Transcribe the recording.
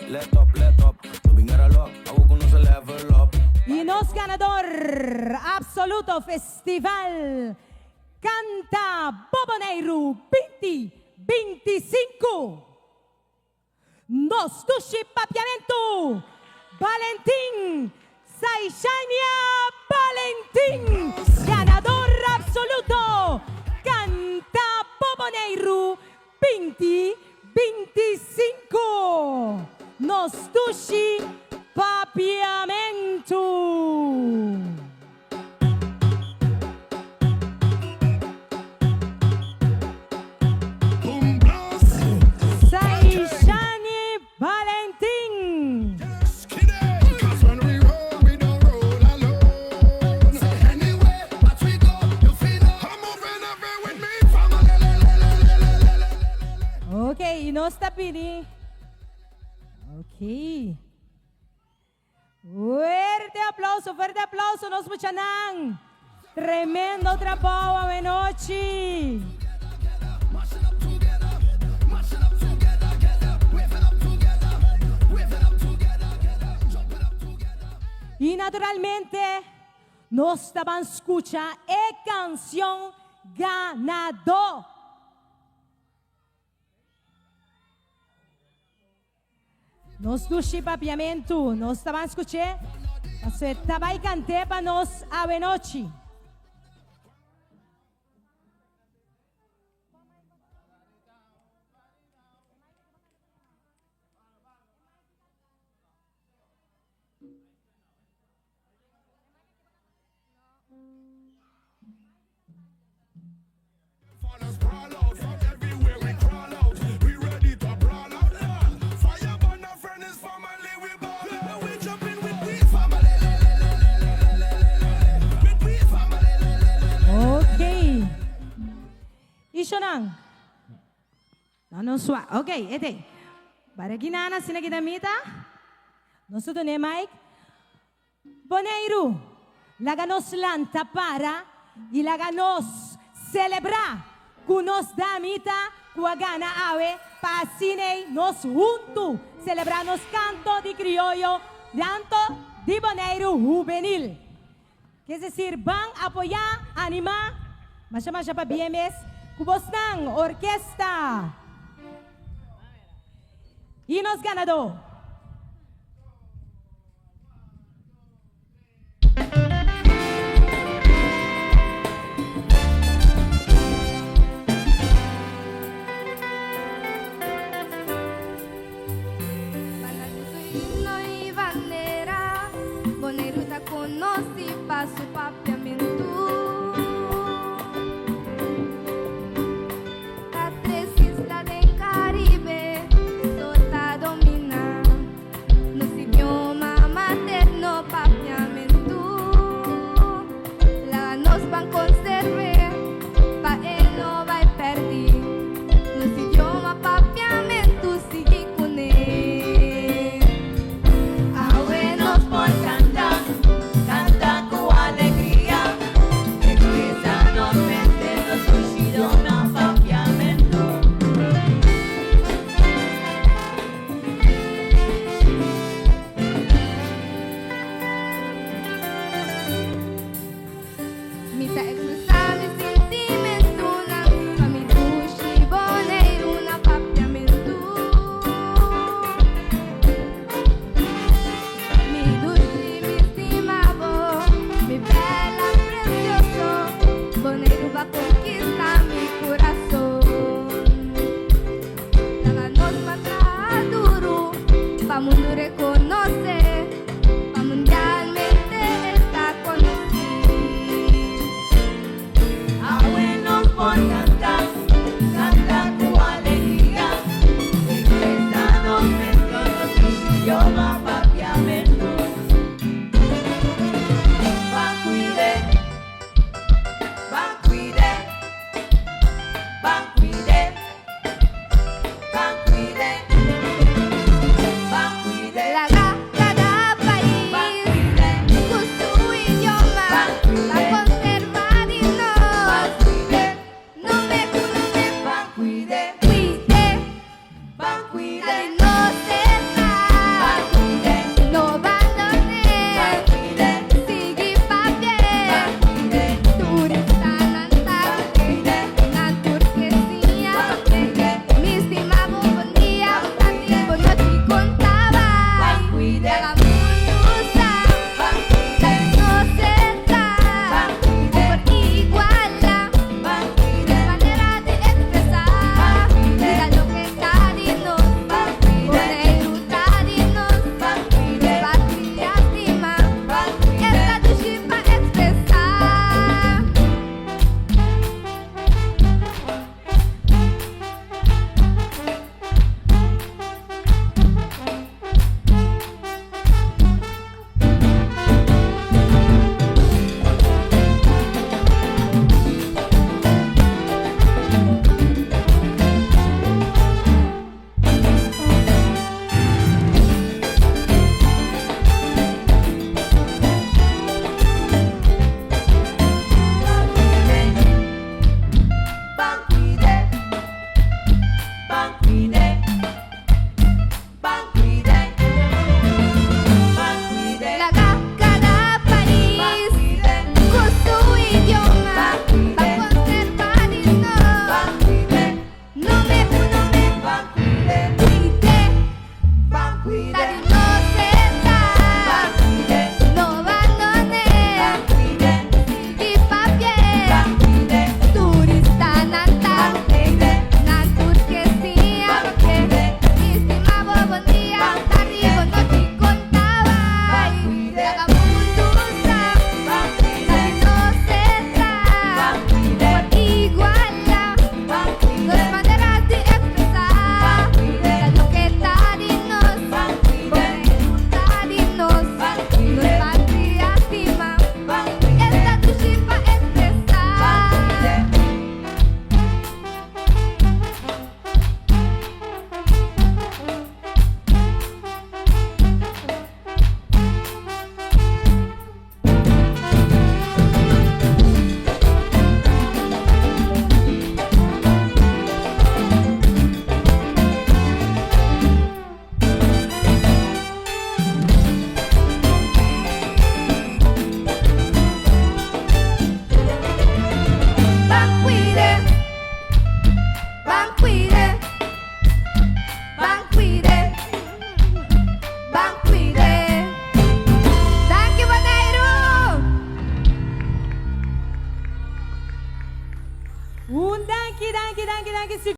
Let up, let up, no bin gara lòk, awo ku nos a level up. Y nos ganador absoluto Festival Canta Bo Boneiru binti 25. Nos dushi Papiamentu, Valentin Saishania Valentin, ganador absoluto Canta Bo Boneiru 20 25. Nos dushi Papiamentu. Saishani Valentin. Ok, y nos ta pidi. Ok. Fuerte aplauso, fuerte aplauso nos muchanan. Tremendo trabou awenochi. Y naturalmente nos ta ban scucha e cancion ganador. Nos dushi papiamentu, nos ta ban skuch'é, paso e ta bai kant'é pa nos awenochi. Ok. Ishonan. No, no swa. Ok, ete. Bara kinana asina kita mita. Nos ta dune mic. Boneiru, laga nos lanta para i laga nos selebrá ku nos damita ku a gana awe pa asin'ei nos huntu selebrá nos kanto di krioyo Llanto di Boneiru Hubenil. Kes desir ban apoyá, animá, masha masha pabia mes ku bosnan, orkesta i nos ganadó.